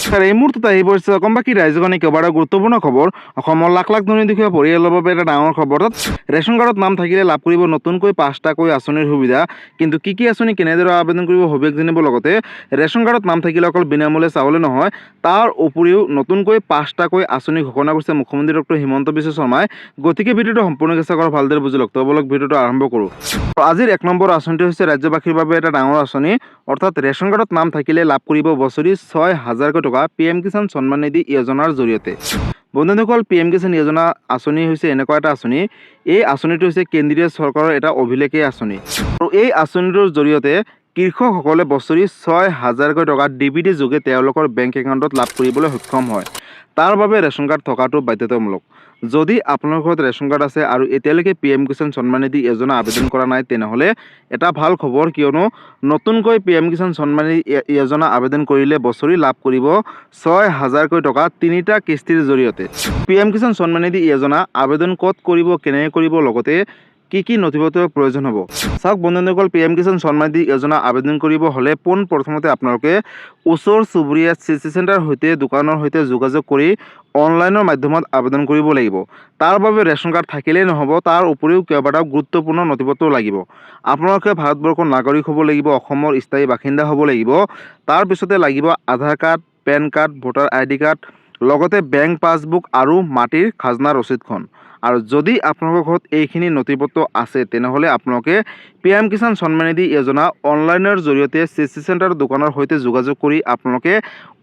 Sir, এই মুহূৰ্তত আহি পৰিছে অসমবাসী ৰাইজৰ কাৰণে কেইবাটাও গুৰুত্বপূৰ্ণ খবৰ। অসমৰ লাখ লাখ ধনী দুখীয়া পৰিয়ালৰ বাবে এটা ডাঙৰ খবৰ। তাত ৰেচন কাৰ্ডত নাম থাকিলে লাভ কৰিব নতুনকৈ পাঁচটাকৈ আঁচনিৰ সুবিধা। কিন্তু কি কি আঁচনি, কেনেদৰে আবেদন কৰিব, সবিশেষ জানিব। লগতে ৰেচন কাৰ্ডত নাম থাকিলে অকল বিনামূলীয়া চাউলে নহয়, তাৰ উপৰিও নতুনকৈ পাঁচটাকৈ আঁচনি ঘোষণা কৰিছে মুখ্যমন্ত্ৰী ডক্টৰ হিমন্ত বিশ্ব শৰ্মাই। গতিকে ভিডিঅ'টো সম্পূৰ্ণকৈ চাওক আৰু ভালদৰে বুজি লওক। তো বলক, ভিডিঅ'টো আৰম্ভ কৰোঁ। আজিৰ 1 নম্বৰ আঁচনিটো হৈছে ৰাজ্যবাসীৰ বাবে এটা ডাঙৰ আঁচনি, অৰ্থাৎ ৰেচন কাৰ্ডত নাম থাকিলে লাভ কৰিব বছৰি 6000কৈ টকা পি এম কিষাণ সন্মান নিধি যোজনাৰ জৰিয়তে। বন্ধুসকল, পি এম কিষাণ যোজনা আঁচনি হৈছে এনেকুৱা এটা আঁচনি, এই আঁচনিটো হৈছে কেন্দ্ৰীয় চৰকাৰৰ এটা অভিলেখী আঁচনি আৰু এই আঁচনিটোৰ জৰিয়তে কৃষকসকলে বছৰি 6000কৈ টকা ডিবিটি যোগে তেওঁলোকৰ বেংক একাউণ্টত লাভ কৰিবলৈ সক্ষম হয়। তাৰ বাবে ৰেচন কাৰ্ড থকাটো বাধ্যতামূলক। যদি আপোনাৰ ঘৰত ৰেচন কাৰ্ড আছে আৰু এতিয়ালৈকে পি এম কিষাণ সন্মান নিধি যোজনা আবেদন কৰা নাই, তেনেহ'লে এটা ভাল খবৰ। কিয়নো নতুনকৈ পি এম কিষাণ সন্মান নিধি যোজনা আবেদন কৰিলে বছৰি লাভ কৰিব 6000কৈ টকা তিনিটা কিস্তিৰ জৰিয়তে। পি এম কিষাণ সন্মান নিধি যোজনা আবেদন ক'ত কৰিব, কেনেকৈ কৰিব, লগতে কি কি নথিপত্ৰৰ প্ৰয়োজন হ'ব, চাওক বন্ধুসকল। পি এম কিষাণ সন্মান নিধি যোজনা আবেদন কৰিব হ'লে পোন প্ৰথমতে আপোনালোকে ওচৰ চুবুৰীয়া চি চি চেণ্টাৰ সৈতে, দোকানৰ সৈতে যোগাযোগ কৰি অনলাইনৰ মাধ্যমত আবেদন কৰিব লাগিব। তাৰ বাবে ৰেচন কাৰ্ড থাকিলেই নহ'ব, তাৰ উপৰিও কেইবাটাও গুৰুত্বপূৰ্ণ নথিপত্ৰ লাগিব। আপোনালোকে ভাৰতবৰ্ষৰ নাগৰিক হ'ব লাগিব, অসমৰ স্থায়ী বাসিন্দা হ'ব লাগিব। তাৰপিছতে লাগিব আধাৰ card, PAN card, voter ID card, লগতে বেংক পাছবুক আৰু মাটিৰ খাজনা ৰচিদখন। আৰু যদি আপোনালোকৰ ঘৰত এইখিনি নথিপত্ৰ আছে, তেনেহ'লে আপোনালোকে পি এম কিষাণ সন্মান নিধি যোজনা অনলাইনৰ জৰিয়তে চি চি চেণ্টাৰ, দোকানৰ সৈতে যোগাযোগ কৰি আপোনালোকে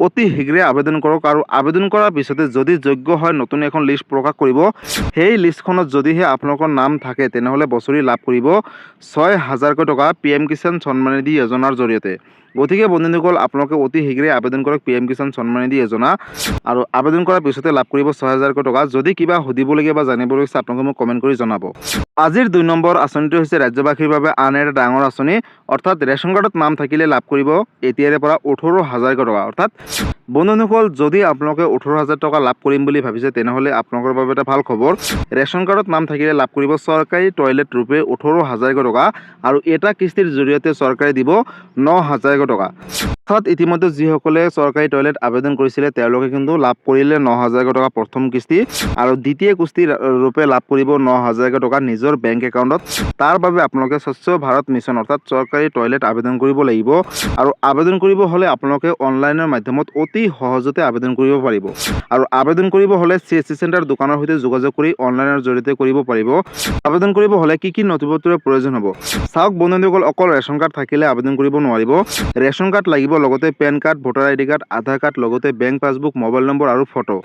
অতি শীঘ্ৰে আবেদন কৰক। আৰু আবেদন কৰাৰ পিছতে যদি যোগ্য হয়, নতুন এখন লিষ্ট প্ৰকাশ কৰিব। সেই লিষ্টখনত যদিহে আপোনালোকৰ নাম থাকে, তেনেহ'লে বছৰি লাভ কৰিব 6000কৈ টকা পি এম কিষাণ সন্মান নিধি যোজনাৰ জৰিয়তে। গতিকে বন্ধুসকল, আপোনালোকে অতি শীঘ্ৰে আবেদন কৰক পি এম কিষাণ সন্মান নিধি যোজনা আৰু আবেদন কৰাৰ পিছতে লাভ কৰিব 6000কৈ টকা। যদি কিবা সুধিবলগীয়া বা জানিবলগীয়া আছে, আপোনালোকে মোক কমেণ্ট কৰি জনাব। আজিৰ 2 নম্বৰ আঁচনিটো হৈছে ৰাজ্যবাসীৰ বাবে আন এটা ডাঙৰ আঁচনি, অৰ্থাৎ ৰেচন কাৰ্ডত নাম থাকিলে লাভ কৰিব এতিয়াৰে পৰা 18 হাজাৰকৈ টকা। অৰ্থাৎ বন্ধুসকল, যদি আপোনালোকে 18 হাজাৰ টকা লাভ কৰিম বুলি ভাবিছে, তেনেহ'লে আপোনালোকৰ বাবে এটা ভাল খবৰ। ৰেচন কাৰ্ডত নাম থাকিলে লাভ কৰিব চৰকাৰী টয়লেট ৰূপে 18 হাজাৰকৈ টকা আৰু এটা কিস্তিৰ জৰিয়তে চৰকাৰে দিব 9000কৈ টকা। অৰ্থাৎ ইতিমধ্যে যিসকলে চৰকাৰী টয়লেট আবেদন কৰিছিলে, তেওঁলোকে কিন্তু লাভ কৰিলে 9000কৈ টকা প্ৰথম কিস্তি আৰু দ্বিতীয় কিস্তি ৰূপে লাভ কৰিব 9000কৈ টকা নিজৰ বেংক একাউণ্টত। তাৰ বাবে আপোনালোকে স্বচ্ছ ভাৰত মিছন, অৰ্থাৎ চৰকাৰী টয়লেট আবেদন কৰিব লাগিব আৰু আবেদন কৰিব হ'লে আপোনালোকে অনলাইনৰ মাধ্যমত অতি সহজতে আবেদন কৰিব পাৰিব। আৰু আবেদন কৰিব হ'লে চি এছ চি চেণ্টাৰ, দোকানৰ সৈতে যোগাযোগ কৰি অনলাইনৰ জৰিয়তে কৰিব পাৰিব। আবেদন কৰিব হ'লে কি কি নথিপত্ৰৰ প্ৰয়োজন হ'ব, চাওক বন্ধুসকল। অকল ৰেচন কাৰ্ড থাকিলে আবেদন কৰিব নোৱাৰিব। ৰেচন কাৰ্ড লাগিব, লগতে PAN card, voter ID card, আধাৰ কাৰ্ড, লগতে বেংক পাছবুক, মোবাইল নম্বৰ আৰু ফটো।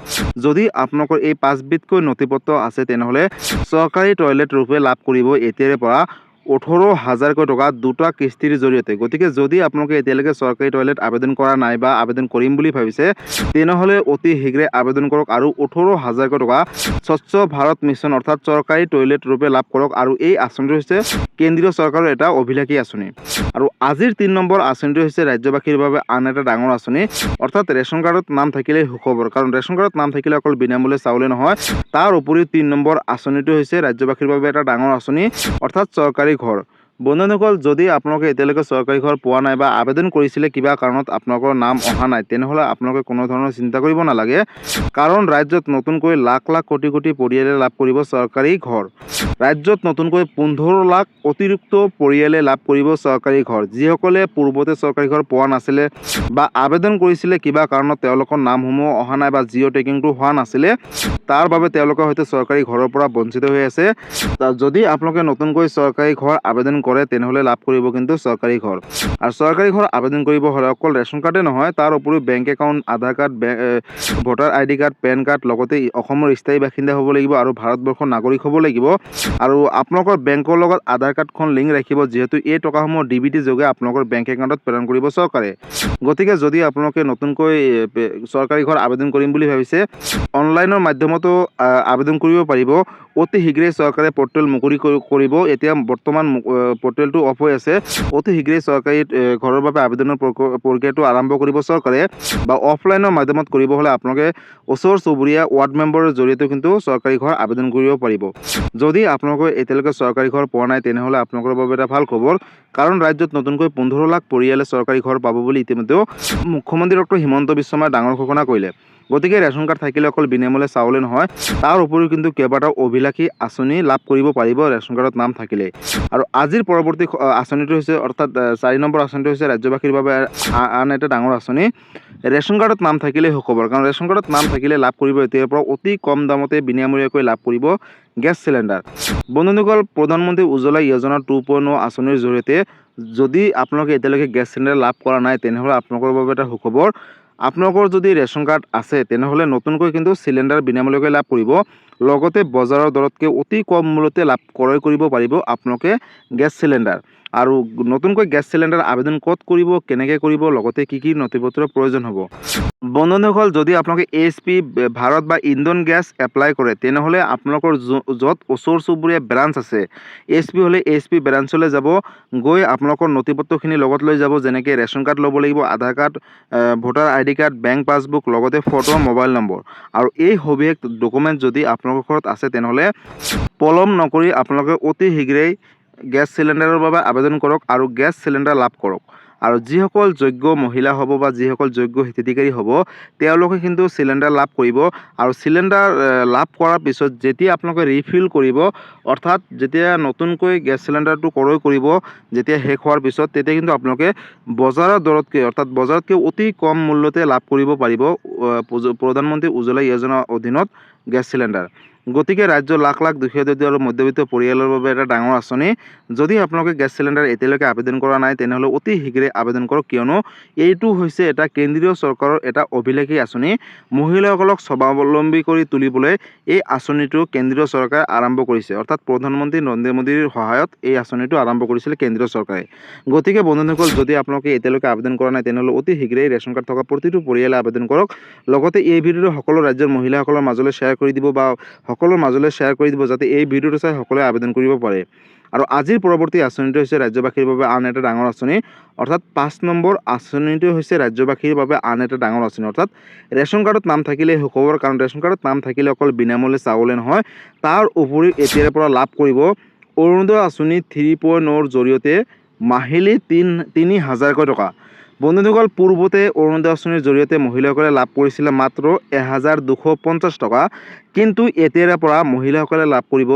যদি আপোনালোকৰ এই পাঁচবিধকৈ নথিপত্ৰ আছে, তেনেহ'লে চৰকাৰী টয়লেট ৰূপে লাভ কৰিব এতিয়াৰে পৰা 18 হাজাৰকৈ টকা দুটা কিস্তিৰ জৰিয়তে। গতিকে যদি আপোনালোকে এতিয়ালৈকে চৰকাৰী টয়লেট আবেদন কৰা নাই বা আবেদন কৰিম বুলি ভাবিছে, তেনেহ'লে অতি শীঘ্ৰে আবেদন কৰক আৰু 18 হাজাৰকৈ টকা স্বচ্ছ ভাৰত মিছন, অৰ্থাৎ চৰকাৰী টয়লেট ৰূপে লাভ কৰক। আৰু এই আঁচনিটো হৈছে কেন্দ্ৰীয় চৰকাৰৰ এটা অভিলাষী আঁচনি। আৰু আজিৰ 3 নম্বৰ আঁচনিটো হৈছে ৰাজ্যবাসীৰ বাবে আন এটা ডাঙৰ আঁচনি, অৰ্থাৎ ৰেচন কাৰ্ডত নাম থাকিলে সুখবৰ। কাৰণ ৰেচন কাৰ্ডত নাম থাকিলে অকল বিনামূলীয়া চাউলে নহয়, তাৰ উপৰিও 3 নম্বৰ আঁচনিটো হৈছে ৰাজ্যবাসীৰ বাবে এটা ডাঙৰ আঁচনি, অৰ্থাৎ চৰকাৰী ঘৰ। বন্ধুসকল, যদি আপোনালোকে এতিয়ালৈকে চৰকাৰী ঘৰ পোৱা নাই বা আবেদন কৰিছিলে, কিবা কাৰণত আপোনালোকৰ নাম অহা নাই, তেনেহ'লে আপোনালোকে কোনো ধৰণৰ চিন্তা কৰিব নালাগে। কাৰণ ৰাজ্যত নতুনকৈ লাখ লাখ কোটি কোটি পৰিয়ালে লাভ কৰিব চৰকাৰী ঘৰ। ৰাজ্যত নতুনকৈ 15 লাখ অতিৰিক্ত পৰিয়ালে লাভ কৰিব চৰকাৰী ঘৰ। যিসকলে পূৰ্বতে চৰকাৰী ঘৰ পোৱা নাছিলে বা আবেদন কৰিছিলে, কিবা কাৰণত তেওঁলোকৰ নামসমূহ অহা নাই বা জিঅ' টেগিংটো হোৱা নাছিলে, তাৰ বাবে তেওঁলোকে হয়তো চৰকাৰী ঘৰৰ পৰা বঞ্চিত হৈ আছে। যদি আপোনালোকে নতুনকৈ চৰকাৰী ঘৰ আবেদন কৰে, তেনেহ'লে লাভ কৰিব কিন্তু চৰকাৰী ঘৰ। আৰু চৰকাৰী ঘৰ আবেদন কৰিব হ'লে অকল ৰেচন কাৰ্ডে নহয়, তাৰ উপৰিও বেংক একাউণ্ট, আধাৰ কাৰ্ড, ভোটাৰ আই ডি কাৰ্ড, পেন কাৰ্ড, লগতে অসমৰ স্থায়ী বাসিন্দা হ'ব লাগিব আৰু ভাৰতবৰ্ষৰ নাগৰিক হ'ব লাগিব। আৰু আপোনালোকৰ বেংকৰ লগত আধাৰ কাৰ্ডখন লিংক ৰাখিব, যিহেতু এই টকাসমূহ ডিবিটি যোগে আপোনালোকৰ বেংক একাউণ্টত প্ৰেৰণ কৰিব চৰকাৰে। গতিকে যদি আপোনালোকে নতুনকৈ চৰকাৰী ঘৰ আবেদন কৰিম বুলি ভাবিছে, অনলাইনৰ মাধ্যমত মাধ্যমতো আবেদন কৰিব পাৰিব। অতি শীঘ্ৰেই চৰকাৰে পৰ্টেল মুকলি কৰিব। এতিয়া বৰ্তমান পৰ্টেলটো অফ হৈ আছে। অতি শীঘ্ৰেই চৰকাৰী ঘৰৰ বাবে আবেদনৰ প্ৰক্ৰিয়াটো আৰম্ভ কৰিব চৰকাৰে। বা অফলাইনৰ মাধ্যমত কৰিব হ'লে আপোনালোকে ওচৰ চুবুৰীয়া ৱাৰ্ড মেম্বাৰৰ জৰিয়তে কিন্তু চৰকাৰী ঘৰ আবেদন কৰিব পাৰিব। যদি আপোনালোকে এতিয়ালৈকে চৰকাৰী ঘৰ পোৱা নাই, তেনেহ'লে আপোনালোকৰ বাবে এটা ভাল খবৰ, কাৰণ ৰাজ্যত নতুনকৈ 15 লাখ পৰিয়ালে চৰকাৰী ঘৰ পাব বুলি ইতিমধ্যে মুখ্যমন্ত্ৰী ডক্টৰ হিমন্ত বিশ্ব শৰ্মাই ডাঙৰ ঘোষণা কৰিলে। গতিকে ৰেচন কাৰ্ড থাকিলে অকল বিনামূলীয়া চাউলে নহয়, তাৰ উপৰিও কিন্তু কেইবাটাও অভিলাষী আঁচনি লাভ কৰিব পাৰিব ৰেচন কাৰ্ডত নাম থাকিলে। আৰু আজিৰ পৰৱৰ্তী আঁচনিটো হৈছে, অৰ্থাৎ 4 নম্বৰ আঁচনিটো হৈছে ৰাজ্যবাসীৰ বাবে আন এটা ডাঙৰ আঁচনি। ৰেচন কাৰ্ডত নাম থাকিলেই সুখবৰ, কাৰণ ৰেচন কাৰ্ডত নাম থাকিলে লাভ কৰিব এতিয়াৰ পৰা অতি কম দামতে বিনামূলীয়াকৈ লাভ কৰিব গেছ চিলিণ্ডাৰ। বন্ধুসকল, প্ৰধানমন্ত্ৰী উজ্জ্বলা যোজনা 2.0 আঁচনিৰ জৰিয়তে যদি আপোনালোকে এতিয়ালৈকে গেছ চিলিণ্ডাৰ লাভ কৰা নাই, তেনেহ'লে আপোনালোকৰ বাবে এটা সুখবৰ। আপোনালোকৰ যদি ৰেচন কাৰ্ড আছে, তেনেহ'লে নতুনকৈ কিন্তু চিলিণ্ডাৰ বিনামূলীয়াকৈ লাভ কৰিব। লগতে বজাৰৰ দৰতকৈ অতি কম মূল্যতে ক্ৰয় কৰিব পাৰিব আপোনালোকে গেছ চিলিণ্ডাৰ। আৰু নতুনকৈ গেছ চিলিণ্ডাৰ আবেদন ক'ত কৰিব, কেনেকৈ কৰিব, লগতে কি কি নথি পত্ৰৰ প্ৰয়োজন হ'ব? বন্ধুসকল, যদি আপোনালোকে এইচপি, ভাৰত বা ইণ্ডেন গেছ এপ্লাই কৰে, তেনেহ'লে আপোনালোকৰ য'ত ওচৰ চুবুৰীয়া ব্ৰাঞ্চ আছে, এইচপি হ'লে এইচপি ব্ৰাঞ্চলৈ যাব। গৈ আপোনালোকৰ নথি পত্ৰখিনি লগত লৈ যাব, যেনেকৈ ৰেচন কাৰ্ড ল'ব লাগিব, আধাৰ card, voter ID card, bank passbook, লগতে ফটো, মোবাইল নম্বৰ। আৰু এই সবিশেষ ডকুমেণ্ট যদি আপোনালোকৰ ঘৰত আছে, তেনেহ'লে পলম নকৰি আপোনালোকে অতি শীঘ্ৰেই গেছ চিলিণ্ডাৰৰ বাবে আবেদন কৰক আৰু গেছ চিলিণ্ডাৰ লাভ কৰক। আৰু যিসকল যোগ্য মহিলা হ'ব বা যিসকল যোগ্য হিতাধিকাৰী হ'ব, তেওঁলোকে কিন্তু চিলিণ্ডাৰ লাভ কৰিব। আৰু চিলিণ্ডাৰ লাভ কৰাৰ পিছত যেতিয়া আপোনালোকে ৰিফিল কৰিব, অৰ্থাৎ যেতিয়া নতুনকৈ গেছ চিলিণ্ডাৰটো ক্ৰয় কৰিব, যেতিয়া শেষ হোৱাৰ পিছত, তেতিয়া কিন্তু আপোনালোকে বজাৰৰ দৰতকৈ, অৰ্থাৎ বজাৰতকৈ অতি কম মূল্যতে লাভ কৰিব পাৰিব প্ৰধানমন্ত্ৰী উজ্জ্বলা যোজনাৰ অধীনত গেছ চিলিণ্ডাৰ। গতিকে ৰাজ্যৰ লাখ লাখ দুখীয়া, দৰিদ্ৰ আৰু মধ্যবিত্ত পৰিয়ালৰ বাবে এটা ডাঙৰ আঁচনি। যদি আপোনালোকে গেছ চিলিণ্ডাৰ এতিয়ালৈকে আবেদন কৰা নাই, তেনেহ'লে অতি শীঘ্ৰে আবেদন কৰক, কিয়নো এইটো হৈছে এটা কেন্দ্ৰীয় চৰকাৰৰ এটা অভিলাষী আঁচনি। মহিলাসকলক স্বাৱলম্বী কৰি তুলিবলৈ এই আঁচনিটো কেন্দ্ৰীয় চৰকাৰে আৰম্ভ কৰিছে, অৰ্থাৎ প্ৰধানমন্ত্ৰী নৰেন্দ্ৰ মোদীৰ সহায়ত এই আঁচনিটো আৰম্ভ কৰিছিলে কেন্দ্ৰীয় চৰকাৰে। গতিকে বন্ধুসকল, যদি আপোনালোকে এতিয়ালৈকে আবেদন কৰা নাই, তেনেহ'লে অতি শীঘ্ৰেই ৰেচন কাৰ্ড থকা প্ৰতিটো পৰিয়ালে আবেদন কৰক। লগতে এই ভিডিঅ'টো সকলো ৰাজ্যৰ মহিলাসকলৰ মাজলৈ শ্বেয়াৰ কৰি দিব বা সকলোৰ মাজলৈ শ্বেয়াৰ কৰি দিব, যাতে এই ভিডিঅ'টো চাই সকলোৱে আবেদন কৰিব পাৰে। আৰু আজিৰ পৰৱৰ্তী আঁচনিটো হৈছে ৰাজ্যবাসীৰ বাবে আন এটা ডাঙৰ আঁচনি, অৰ্থাৎ 5 নম্বৰ আঁচনিটো হৈছে ৰাজ্যবাসীৰ বাবে আন এটা ডাঙৰ আঁচনি, অৰ্থাৎ ৰেচন কাৰ্ডত নাম থাকিলে সুখবৰ, কাৰণ ৰেচন কাৰ্ডত নাম থাকিলে অকল বিনামূল্যে চাউলে নহয়, তাৰ উপৰিও এতিয়াৰে পৰা লাভ কৰিব অৰুণোদয় আঁচনি 3.0ৰ জৰিয়তে মাহিলী 3 3 হাজাৰকৈ টকা। বন্ধুসকল, পূৰ্বতে অৰুণোদয় আঁচনিৰ জৰিয়তে মহিলাসকলে লাভ কৰিছিলে মাত্ৰ 1250 টকা। কিন্তু এতিয়াৰে পৰা মহিলাসকলে লাভ কৰিব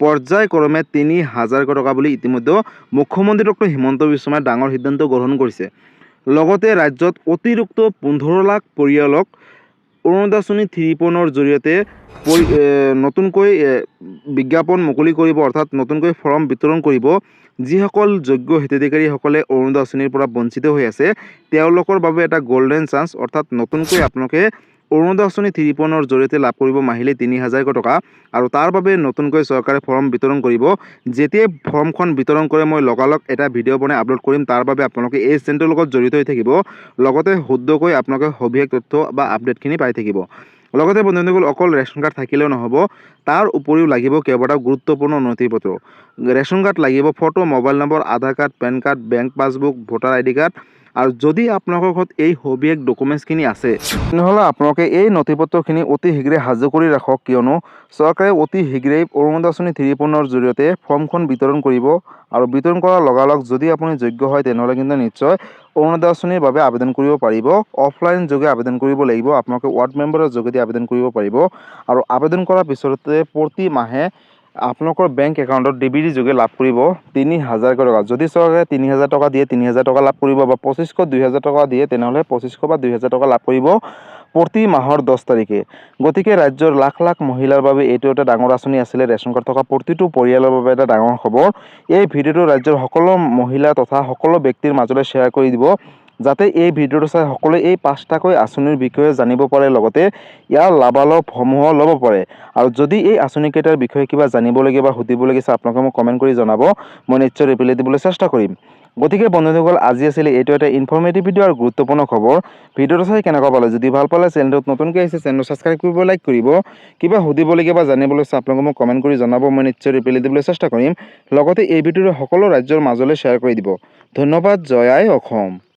পৰ্যায়ক্ৰমে 3 হাজাৰকৈ টকা বুলি ইতিমধ্যে মুখ্যমন্ত্ৰী ডক্টৰ হিমন্ত বিশ্ব শৰ্মাই ডাঙৰ সিদ্ধান্ত গ্ৰহণ কৰিছে। লগতে ৰাজ্যত অতিৰিক্ত 15 লাখ পৰিয়ালক অৰুণোদয় আঁচনি 3.0ৰ জৰিয়তে নতুনকৈ বিজ্ঞাপন মুকলি কৰিব, অৰ্থাৎ নতুনকৈ ফৰ্ম বিতৰণ কৰিব। যিসকল যোগ্য হিতাধিকাৰীসকলে অৰুণোদয় আঁচনিৰ পৰা বঞ্চিত হৈ আছে, তেওঁলোকৰ বাবে এটা গ'ল্ডেন চান্স, অৰ্থাৎ নতুনকৈ আপোনালোকে অৰুণোদয় আঁচনি 3.0ৰ জৰিয়তে লাভ কৰিব মাহিলী 3 হাজাৰকৈ টকা। আৰু তাৰ বাবে নতুনকৈ চৰকাৰে ফৰ্ম বিতৰণ কৰিব। যেতিয়াই ফৰ্মখন বিতৰণ কৰে, মই লগালগ এটা ভিডিঅ' বনাই আপলোড কৰিম। তাৰ বাবে আপোনালোকে এই চেনেলটোৰ লগত জড়িত হৈ থাকিব, লগতে শুদ্ধকৈ আপোনালোকে সবিশেষ তথ্য বা আপডেটখিনি পাই থাকিব। লগতে বন্ধুসকল, অকল ৰেচন কাৰ্ড থাকিলেও নহ'ব, তাৰ উপৰিও লাগিব কেইবাটাও গুৰুত্বপূৰ্ণ নথি পত্ৰ। ৰেচন কাৰ্ড লাগিব, ফটো, মোবাইল নম্বৰ, আধাৰ card, PAN card, bank passbook, voter ID card. আৰু যদি আপোনালোকৰ ঘৰত এই সবিশেষ ডকুমেণ্টছখিনি আছে, তেনেহ'লে আপোনালোকে এই নথি পত্ৰখিনি অতি শীঘ্ৰে সাজু কৰি ৰাখক, কিয়নো চৰকাৰে অতি শীঘ্ৰেই অৰুণোদয় আঁচনি 3.0ৰ জৰিয়তে ফৰ্মখন বিতৰণ কৰিব। আৰু বিতৰণ কৰাৰ লগালগ যদি আপুনি যোগ্য হয়, তেনেহ'লে কিন্তু নিশ্চয় অৰুণোদয় আঁচনিৰ বাবে আবেদন কৰিব পাৰিব। অফলাইন যোগে আবেদন কৰিব লাগিব। আপোনালোকে ৱাৰ্ড মেম্বাৰৰ যোগেদি আবেদন কৰিব পাৰিব। আৰু আবেদন কৰাৰ পিছতে প্ৰতি মাহে আপোনালোকৰ বেংক একাউণ্টত ডিবিটি যোগে লাভ কৰিব 3 হাজাৰকৈ টকা। যদি চৰকাৰে 3 হাজাৰ টকা দিয়ে, 3 হাজাৰ টকা লাভ কৰিব, বা 2500, 2000 টকা দিয়ে, তেনেহ'লে 2500 বা 2000 টকা লাভ কৰিব প্ৰতি মাহৰ 10 তাৰিখে। গতিকে ৰাজ্যৰ লাখ লাখ মহিলাৰ বাবে এইটো এটা ডাঙৰ আঁচনি আছিলে। ৰেচন কাৰ্ড থকা প্ৰতিটো পৰিয়ালৰ বাবে এটা ডাঙৰ খবৰ। এই ভিডিঅ'টো ৰাজ্যৰ সকলো মহিলা তথা সকলো ব্যক্তিৰ মাজলৈ শ্বেয়াৰ কৰি দিব, যাতে এই ভিডিঅ'টো চাই সকলোৱে এই পাঁচটাকৈ আঁচনিৰ বিষয়ে জানিব পাৰে, লগতে ইয়াৰ লাভালাভসমূহ ল'ব পাৰে। আৰু যদি এই আঁচনিকেইটাৰ বিষয়ে কিবা জানিবলগীয়া বা সুধিবলগীয়া আছে, আপোনালোকে মোক কমেণ্ট কৰি জনাব। মই নিশ্চয় ৰিপ্লাই দিবলৈ চেষ্টা কৰিম। গতিকে বন্ধুসকল, আজি আছিলে এইটো এটা ইনফৰ্মেটিভ ভিডিঅ' আৰু গুৰুত্বপূৰ্ণ খবৰ। ভিডিঅ'টো চাই কেনেকুৱা পালে? যদি ভাল পালে, চেনেলটোত নতুনকৈ আহিছে, চেনেলটো ছাবস্ক্ৰাইব কৰিব, লাইক কৰিব। কিবা সুধিবলগীয়া বা জানিবলৈ আছে, আপোনালোকে মোক কমেণ্ট কৰি জনাব, মই নিশ্চয় ৰিপ্লাই দিবলৈ চেষ্টা কৰিম। লগতে এই ভিডিঅ'টো সকলো ৰাজ্যৰ মাজলৈ শ্বেয়াৰ কৰি দিব। ধন্যবাদ। জয় আই অসম।